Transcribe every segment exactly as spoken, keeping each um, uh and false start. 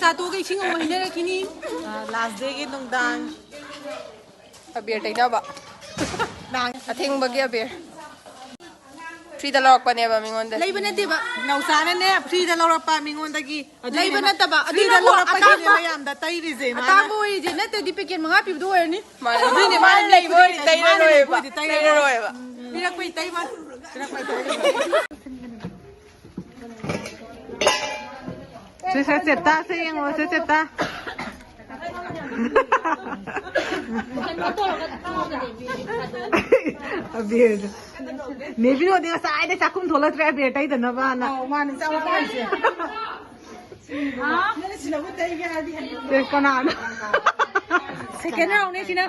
ꯇꯥꯇꯣꯒ ꯏꯁꯤꯡ ꯑꯃꯨꯛ ꯍꯩꯅꯔꯛꯈꯤꯅꯤ꯫ ꯂꯥꯁ ꯗꯦꯒꯤ ꯅꯨꯡꯗꯥꯡ꯫ ꯑꯕꯤꯔ ꯇꯩꯅꯕ꯫ ꯑꯊꯤꯡꯕꯒꯤ ꯑꯕꯤꯔ꯫ ꯐ꯭ꯔꯤꯗ ꯂꯧꯔꯛꯄꯅꯦꯕ ꯃꯤꯉꯣꯟꯗ꯫ ꯂꯩꯕ ꯅꯠꯇꯦꯕ꯫ ꯅꯥꯎꯆꯥꯅꯅꯦ ꯐ꯭ꯔꯤꯗ ꯂꯧꯔꯛꯄ ꯃꯤꯉꯣꯟꯗꯒꯤ꯫ ꯑꯗꯨꯏꯅꯦ ꯂꯩꯕ ꯃꯥ-, ꯅꯠꯇꯕ, ꯐ꯭ꯔꯤꯗ ꯑꯗꯨꯅꯕꯨ ꯂꯧꯔꯛꯄꯒꯤꯅꯦ ꯑꯇꯥꯡꯕ, ꯃꯌꯥꯝꯗ ꯇꯩꯔꯤꯁꯦ ꯃꯥꯅ꯫ ꯑꯇꯥꯡꯕ ꯑꯣꯏꯔꯤꯁꯦ ꯅꯠꯇ꯭ꯔꯗꯤ ꯄꯦꯀꯦꯠ ꯃꯉꯥ ꯄꯤꯕꯗꯣ ꯑꯣꯏꯔꯅꯤ꯫ ꯃꯥꯅꯦ꯫ ꯑꯗꯨꯏꯅꯦ ꯃꯥꯅ ꯃꯥꯅ ꯂꯩꯕ ꯂꯩꯕ ꯑꯣꯏꯔꯗꯤ ꯑꯣꯏꯔꯗꯤ ꯇꯩꯔꯔꯣꯏꯕ꯫ ꯇꯩꯔꯔꯣꯏꯕ꯫ ꯇꯩꯔꯔꯣꯏꯕ꯫ ꯄꯤꯔꯛꯄꯩ ꯇꯩꯕ꯫ ꯄꯤꯔꯛꯄꯩ ꯇꯩꯕ꯫ ꯁꯦ, ꯁꯦ, ꯆꯦꯞꯇꯥ, ꯁꯦ ꯌꯦꯡꯉꯣ, ꯁꯦ ꯆꯦꯞꯇꯥ꯫ ꯑꯕꯦꯔꯗꯣ꯫ ꯅꯦꯕꯤꯔꯣꯗꯤ ꯉꯁꯥꯏꯗꯩ ꯆꯥꯛꯈꯨꯝ ꯊꯣꯛꯂꯛꯇ꯭ꯔꯦ ꯑꯕꯦꯔ ꯇꯩꯗꯅꯕꯅ꯫ ꯑꯧ, ꯃꯥꯅꯦ, ꯆꯥꯛ ꯋꯥꯠꯄ ꯍꯥꯏꯁꯦ꯫ ꯁꯦ, ꯀꯅꯥꯅꯣ? ꯁꯦꯀꯦꯟ ꯔꯥꯎꯟꯅꯦ ꯁꯤꯅ꯫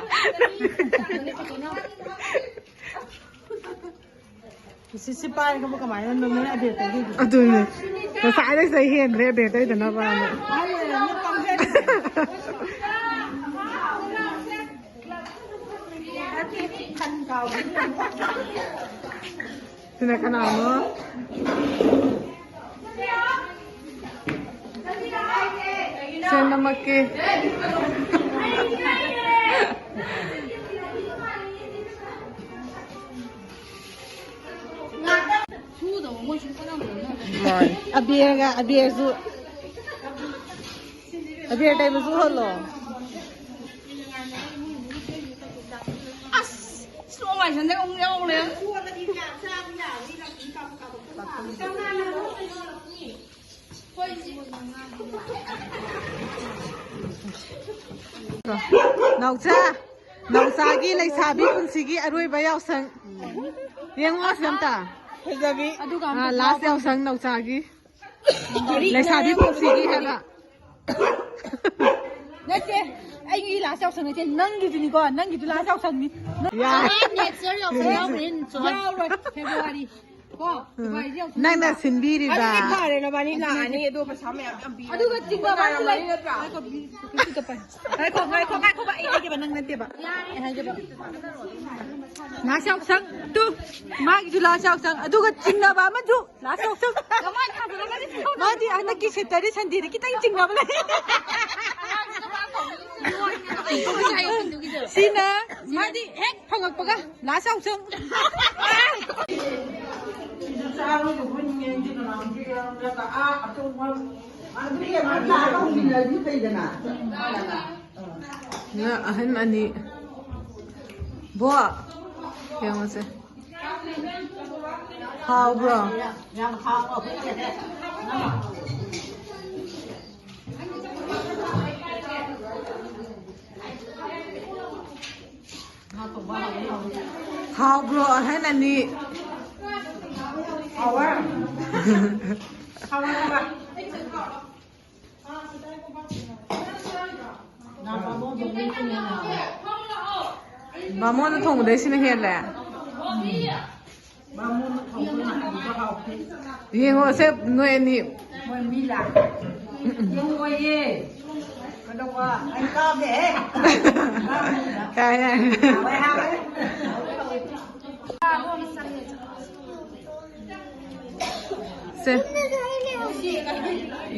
ꯁꯤ, ꯁꯤ ꯄꯥꯏꯔꯒꯕꯨ ꯀꯃꯥꯏꯅ ꯅꯪ, ꯅꯪ ꯑꯕꯦꯔ ꯇꯩꯗꯣꯏꯗꯨꯕꯨ? ꯑꯗꯨꯅꯦ꯫ ꯉꯁꯥꯏꯗꯩ ꯆꯩ ꯍꯦꯟꯗ꯭ꯔꯦ ꯑꯕꯦꯔ ꯇꯩꯗꯅꯕꯅ꯫ ꯁꯤꯅ ꯀꯅꯥꯅꯣ? ꯁꯦ, ꯅꯝꯃꯛꯀꯦ꯫ ꯍꯣꯏ꯫ ꯑꯕꯦꯔꯒ, ꯑꯕꯦꯔꯁꯨ, ꯑꯕꯦꯔ ꯇꯩꯕꯁꯨ ꯎꯍꯜꯂꯣ꯫ ꯑꯁ, slow motionꯗ ꯑꯃꯨꯛ ꯌꯥꯎꯔꯦ꯫ ꯅꯥꯎꯆꯥ, ꯅꯥꯎꯆꯥꯒꯤ ꯂꯩꯁꯥꯕꯤ ꯄꯨꯟꯁꯤꯒꯤ ꯑꯔꯣꯏꯕ ꯌꯥꯎꯁꯪ꯫ ꯌꯦꯡꯉꯣ ꯁꯤ ꯑꯝꯇ꯫ ꯐꯖꯕꯤ꯫ ꯑꯗꯨꯒ ꯑꯥ, ꯑꯝꯇ last ꯌꯥꯎꯁꯪ ꯅꯥꯎꯆꯥꯒꯤ꯫ ꯂꯩꯁꯥꯕꯤ ꯄꯨꯟꯁꯤꯒꯤ ꯍꯥꯏꯕ꯫ ꯅꯠꯇꯦ, ꯑꯩꯒꯤ last ꯌꯥꯎꯁꯪ ꯅꯠꯇꯦ, ꯅꯪꯒꯤꯗꯨꯅꯤꯀꯣ, ꯅꯪꯒꯤꯗꯨ last ꯌꯥꯎꯁꯪꯅꯤ꯫ ꯌꯥ꯫ ꯑꯥ, next year ꯌꯥꯎꯁꯪ ꯌꯥꯎꯕ꯭ꯔꯥ? ꯌꯥꯎꯔꯣꯏ, February꯫ ꯀꯣ, ꯎꯝ꯫ ꯏꯕꯥ, ꯑꯩꯁꯦ ꯌꯥꯝ ꯅꯪꯅ ꯁꯤꯟꯕꯤꯔꯤꯕ꯫ ꯑꯗꯨꯗꯤ ꯐꯔꯦ, ꯅꯕꯥꯅꯤ ꯂꯥꯛꯑꯅꯤ, ꯑꯗꯣ ꯄꯩꯁꯥ ꯃꯌꯥꯝ ꯌꯥꯝ ꯄꯤꯔꯅꯤ꯫ ꯑꯗꯨꯒ ꯆꯤꯡꯕ ꯑꯃ ꯂꯩ꯫ ꯉꯥꯏꯈꯣ, ꯉꯥꯏꯈꯣ, ꯉꯥꯏꯈꯣ, ꯉꯥꯏꯈꯣ, ꯑꯩ ꯍꯥꯏꯒꯦꯕ, ꯅꯪ ꯅꯠꯇꯦꯕ꯫ ꯑꯩ ꯍꯥꯏꯒꯦꯕ꯫ ꯂꯥꯁ ꯌꯥꯎꯁꯪ, ꯇꯨ, ꯃꯥꯒꯤꯁꯨ ꯂꯥꯁ ꯌꯥꯎꯁꯪ, ꯑꯗꯨꯒ ꯆꯤꯡꯅꯕ ꯑꯃꯁꯨ ꯂꯥꯁ ꯌꯥꯎꯁꯪ꯫ ꯃꯥꯗꯤ ꯍꯟꯗꯛꯀꯤ ꯁꯦꯇꯔꯗꯦ ꯁꯟꯗꯦꯗ ꯈꯤꯇꯪ ꯆꯤꯡꯅꯕ ꯂꯩ꯫ ꯁꯤꯅ ꯃꯥꯗꯤ ꯍꯦꯛ ꯐꯪꯉꯛꯄꯒ ꯂꯥꯁ ꯌꯥꯎꯁꯪ꯫ ꯅ ꯑꯍꯟ ꯑꯅꯤ꯫ ꯕꯣ, ꯌꯦꯡꯉꯨꯁꯦ꯫ ꯍꯥꯎꯕ꯭ꯔꯣ? ꯍꯥꯎꯕ꯭ꯔꯣ, ꯑꯍꯟ ꯑꯅꯤ? ꯍꯥꯎꯋꯦ꯫ ꯍꯥꯎꯋꯦ, ꯍꯥꯎꯋꯦ꯫ ꯕꯥꯃꯣꯟꯅ ꯊꯣꯡꯕꯗꯩ ꯁꯤꯅ ꯍꯦꯜꯂꯦ꯫ ꯌꯦꯡꯉꯣ, ꯁꯦ, ꯅꯣꯏ ꯑꯅꯤ꯫ ꯃꯣꯏ ꯃꯤ ꯂꯥꯛ꯫ ꯌꯦꯡꯉꯣꯏꯌꯦ꯫ ꯀꯩꯗꯧꯕ? ꯑꯩ ꯀꯥꯞꯇꯦꯍꯦ꯫ ꯌꯥꯔꯦ, ꯌꯥꯔꯦ꯫ ꯍꯥꯎꯋꯦ, ꯍꯥꯎꯋꯦ꯫ ꯁꯦ꯫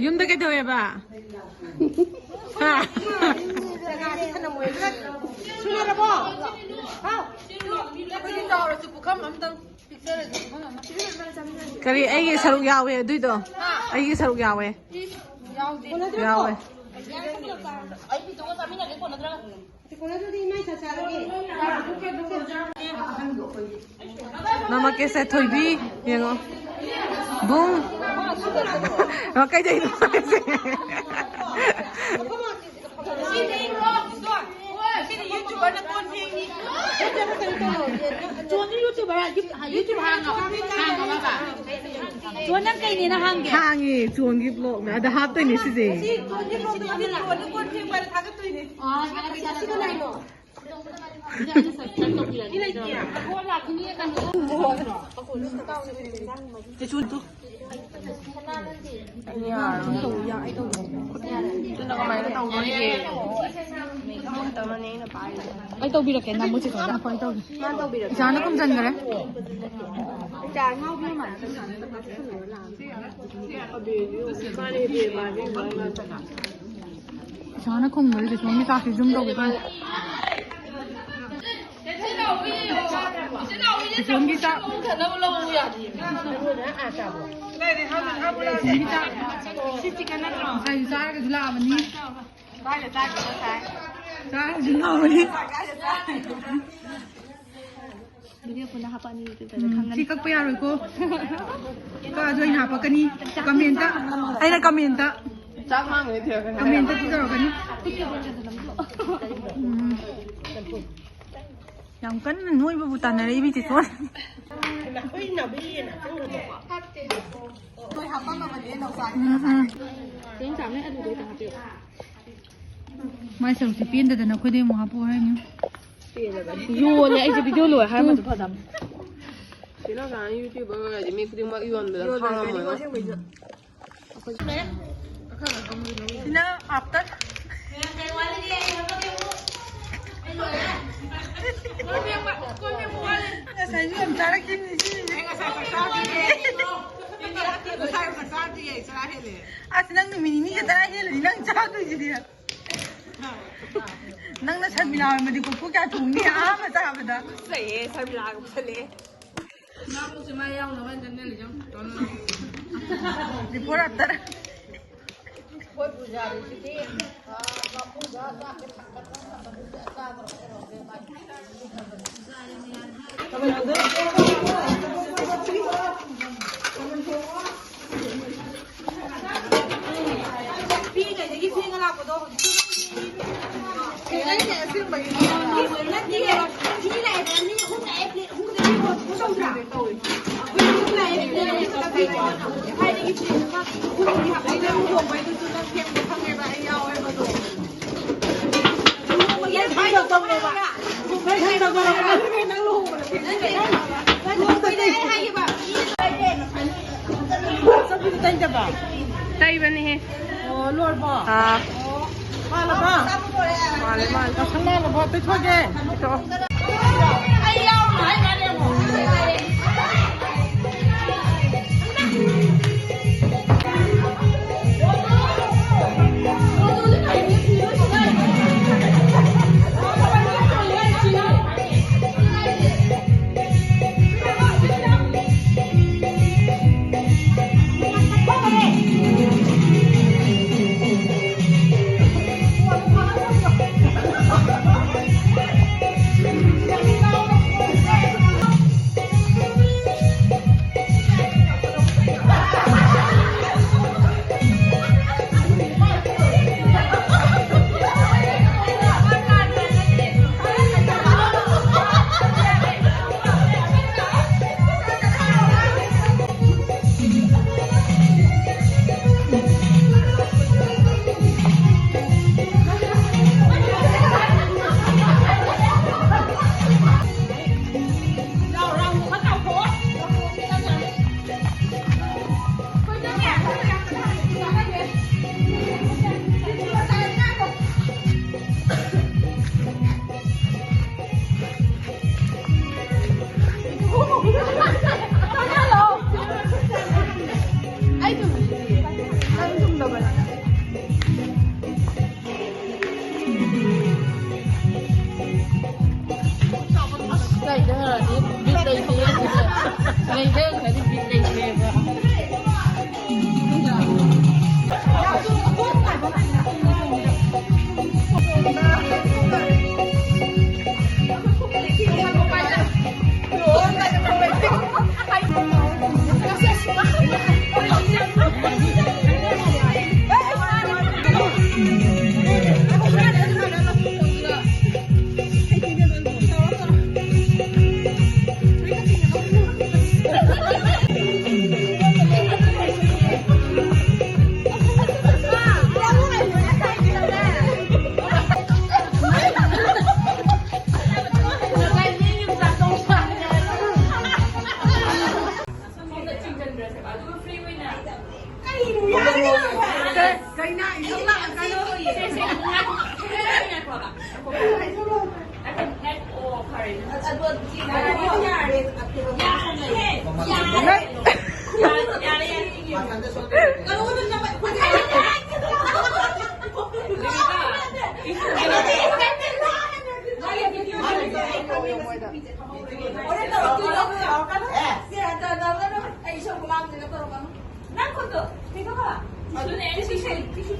ꯌꯨꯝꯗ ꯀꯩꯗꯧꯋꯦꯕ? ꯍꯥ? ꯁꯨꯅꯔꯕꯣ? ꯍꯥꯎ꯫ ꯑꯩꯈꯣꯏꯗꯤ ꯆꯥꯎꯔꯁꯨ ꯄꯨꯈꯝ ꯑꯝꯇꯪ ꯄꯤꯛꯆꯔꯁꯨ ꯄꯨꯈꯝ ꯑꯃ꯫ ꯀꯔꯤ, ꯑꯩꯒꯤ ꯁꯔꯨꯛ ꯌꯥꯎꯋꯦ ꯑꯗꯨꯏꯗꯣ? ꯑꯩꯒꯤ ꯁꯔꯨꯛ ꯌꯥꯎꯋꯦ꯫ ꯌꯥꯎꯗꯦ꯫ ꯌꯥꯎꯋꯦ꯫ ꯑꯩ ꯄꯤꯇꯨꯒ ꯆꯥꯃꯤꯟꯅꯒꯦ, ꯀꯣꯟꯅꯗ꯭ꯔꯒ꯫ ꯃꯃꯥ ꯀꯦꯁꯦ ꯊꯣꯏꯕꯤ, ꯌꯦꯡꯉꯣ꯫ ꯕꯨꯡ꯫ ꯃꯥ ꯀꯩꯗꯩꯅꯣ? ꯁꯤꯗꯤ YouTuberꯅ ꯀꯣꯟ ꯐꯦꯡꯉꯤ꯫ ꯆꯣꯟꯗꯤ YouTuber, YouTube ꯍꯥꯡꯉꯕ? ꯍꯥꯡꯉꯕꯕ? ꯆꯣꯟ, ꯅꯪ ꯀꯩꯅꯦꯅ ꯍꯥꯡꯒꯦ? ꯍꯥꯡꯉꯤ, ꯆꯣꯟꯒꯤ vlogꯅ꯫ ꯑꯗ ꯍꯥꯞꯇꯣꯏꯅꯦ ꯁꯤꯁꯦ꯫ ꯁꯤ ꯆꯣꯟꯒꯤ vlogꯇ ꯆꯣꯟꯒꯤ ꯀꯣꯟ ꯐꯦꯡꯕ ꯍꯥꯏꯅ ꯊꯥꯒꯠꯇꯣꯏꯅꯦ꯫ ꯑꯥ, ꯊꯥꯒꯠꯀꯦ, ꯊꯥꯒꯠꯀꯦ꯫ ꯑꯩ ꯇꯧꯕꯤꯔꯛꯀꯦ, ꯅꯝꯃꯨ ꯆꯦꯆꯦꯗ꯫ ꯏꯁꯥꯅ ꯈꯨꯝꯖꯟꯈ꯭ꯔꯦ꯫ ꯏꯁꯥꯅ ꯈꯨꯝꯈ꯭ꯔꯦ, ꯆꯦꯆꯦꯒꯤ ꯆꯥꯛꯁꯤ ꯖꯨꯝ ꯇꯧꯒꯦ ꯇꯧꯅꯤ꯫ ꯆꯦꯆꯦꯒꯤ ꯆꯥꯛ꯫ ꯆꯦꯆꯦꯒꯤ ꯆꯥꯛ꯫ ꯉꯁꯥꯏꯁꯨ ꯆꯥꯔꯒꯁꯨ ꯂꯥꯛꯑꯕꯅꯤ꯫ ꯆꯥꯔꯒꯁꯨ ꯂꯥꯛꯑꯕꯅꯤ꯫ ꯎꯝ, ꯁꯤ ꯀꯛꯄ ꯌꯥꯔꯣꯏꯀꯣ꯫ ꯀꯛꯑꯁꯨ ꯑꯩꯅ ꯍꯥꯄꯛꯀꯅꯤ꯫ ꯀꯃꯦꯟꯇ꯫ ꯑꯩꯅ ꯀꯃꯦꯟꯇ꯫ ꯆꯥꯛ ꯃꯥꯡꯉꯗꯤ ꯊꯤꯔꯛꯀꯅꯤ꯫ ꯀꯃꯦꯟꯇ ꯇꯧꯔꯛꯀꯅꯤ꯫ ꯎꯝ꯫ ꯌꯥꯝ ꯀꯟꯅ ꯅꯣꯏꯕꯕꯨ ꯇꯥꯟꯅꯔꯛꯏ ꯃꯤꯁꯦ ꯁꯣꯏ꯫ ꯎꯝ, ꯎꯝ꯫ ꯃꯥꯏ ꯁꯔꯨꯛꯁꯦ ꯄꯦꯟꯗꯗꯅ ꯑꯩꯈꯣꯏꯗꯩ ꯑꯃꯨꯛ ꯍꯥꯞꯄꯛꯑꯣ ꯍꯥꯏꯅꯤ꯫ ꯌꯣꯜꯂꯦ ꯑꯩꯁꯦ ꯚꯤꯗꯤꯑꯣ ꯂꯣꯏ ꯍꯥꯏꯔꯝꯃꯁꯨ ꯐꯗꯝꯅꯤ꯫ ꯁꯤ ꯂꯧꯖꯥꯅ ꯌꯨꯇ꯭ꯌꯨꯕꯔ ꯑꯣꯏꯔꯗꯤ ꯃꯤ ꯈꯨꯗꯤꯡꯃꯛ ꯌꯣꯟꯕꯗ ꯈꯥꯡꯉꯝꯃꯣꯏꯕ꯫ ꯁꯤꯅ ꯑꯥꯐꯇꯔ꯫ ꯉꯁꯥꯏꯁꯨ ꯌꯥꯝ ꯆꯥꯔꯛꯈꯤꯕꯅꯤ ꯁꯤ꯫ ꯑꯁ, ꯅꯪ ꯅꯨꯃꯤꯠ ꯅꯤꯅꯤꯒ ꯇꯔꯥ ꯍꯦꯜꯂꯗꯤ ꯅꯪ ꯆꯥꯗꯣꯏꯁꯤꯗꯤ꯫ ꯅꯪꯅ ꯁꯔꯃꯤꯂꯥ ꯑꯣꯏꯔꯝꯃꯗꯤ ꯀꯣꯔꯐꯨ ꯀꯌꯥ ꯊꯣꯡꯅꯤ ꯑꯍꯥꯟꯕ ꯆꯥꯕꯗ? ꯀꯨꯠꯆꯩꯌꯦ, ꯁꯔꯃꯤꯂꯥꯒ ꯄꯨꯁꯜꯂꯛꯑꯦ꯫ Report after. ꯄꯤꯛꯏꯉꯩꯗꯒꯤ ꯐꯦꯡꯉ ꯂꯥꯛꯄꯗꯣ ꯍꯧꯖꯤꯛꯁꯨ ꯑꯗꯨꯝ ꯐꯦꯡꯉꯤ꯫ ꯅꯠꯇꯦ, ꯃꯤ ꯂꯥꯛꯑꯦꯗꯅ, ꯃꯤ ꯑꯍꯨꯝ ꯂꯥꯛꯑꯦ, ꯄ꯭ꯂꯦꯠ ꯑꯍꯨꯝ ꯈꯛꯇ ꯄꯤꯕ ꯇꯧꯗ꯭ꯔꯥ? ꯑꯩꯈꯣꯏ ꯑꯍꯨꯝ ꯂꯥꯛꯑꯦ, ꯄ꯭ꯂꯦꯠ ꯑꯍꯨꯝ ꯈꯛꯇ ꯄꯤꯕ ꯇꯧꯗ꯭ꯔꯥ? ꯊꯥꯏꯅꯒꯤ ꯐꯦꯡꯕ, ꯈꯨꯠꯅ ꯐꯦꯡꯕ ꯈꯪꯉꯦꯕ, ꯑꯩ ꯌꯥꯎꯋꯦꯕ ꯑꯗꯣ꯫ ꯂꯨꯍꯣꯡꯕꯒꯤ ꯑꯗꯨꯃꯥꯏꯅ ꯇꯧ ꯇꯧꯅꯦꯕ꯫ ꯇꯩꯕꯅꯦꯍꯦ꯫ ꯑꯣ, ꯂꯣꯏꯔꯕꯣ? ꯑꯥ꯫ ꯃꯥꯜꯂꯕ? ꯃꯥꯜꯂꯦ, ꯃꯥꯜꯂꯦ꯫ ꯃꯁꯪ ꯃꯥꯜꯂꯕꯣ? ꯇꯩꯊꯣꯛꯑꯒꯦ꯫ ꯇꯩꯊꯣꯛꯑꯣ꯫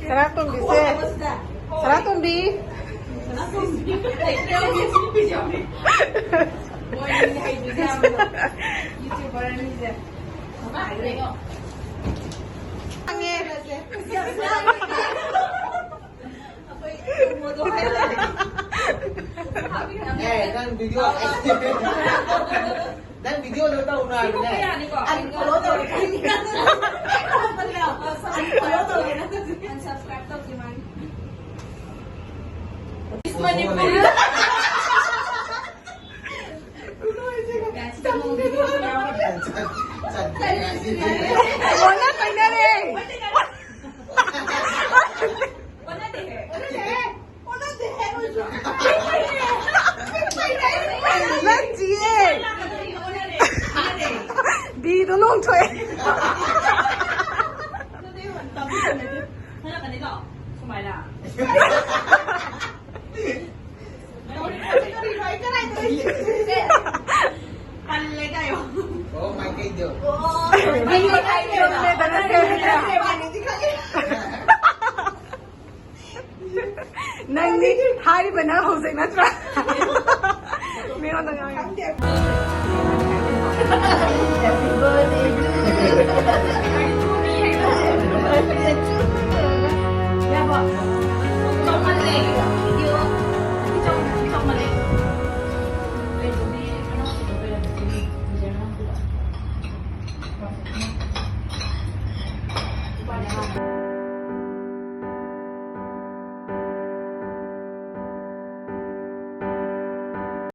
ꯁꯅꯥꯇꯣꯝꯕꯤꯁꯦ, ꯁꯅꯥꯇꯣꯝꯕꯤ꯫ ꯈꯪꯉꯦ꯫ ꯑꯦ, ꯅꯪ video, ꯅꯪ video ꯗꯣ ꯇꯧꯅꯨ ꯍꯥꯏꯕꯅꯦ꯫ ꯑꯩ follow ꯇꯧꯔꯦ꯫ ꯑꯩ follow ꯇꯧꯔꯦ꯫ Unsubscribe ꯇꯧꯁꯤ ꯃꯥꯒꯤ꯫ Miss Manipur꯫ ꯑꯣꯟꯅ ꯇꯩꯅꯔꯦ꯫ ꯅꯠꯇꯤꯌꯦ꯫ ꯕꯤꯗꯣ ꯂꯣꯡꯊꯣꯛꯑꯦ꯫ ꯁꯨꯃꯥꯏꯅ꯫ ꯀꯔꯤꯅꯣ? ꯑꯩ ꯀꯗꯥꯏꯗ ꯂꯩꯒꯦ? ꯇꯜꯂꯦ ꯀꯥꯏꯌꯣ꯫ ꯑꯣ, ꯃꯥꯏꯀꯩꯗꯣ꯫ ꯑꯣ, ꯃꯤ ꯃꯥꯏꯀꯩꯗꯣ꯫ ꯆꯨꯝꯃꯦꯗꯅ ꯁꯦꯝꯃꯤꯗꯣ꯫ ꯅꯪꯗꯤ ꯍꯥꯏꯔꯤꯕ ꯅꯪ ꯍꯧꯖꯤꯛ ꯅꯠꯇ꯭ꯔꯥ? ꯃꯤꯉꯣꯟꯗ ꯉꯥꯡꯉꯦ꯫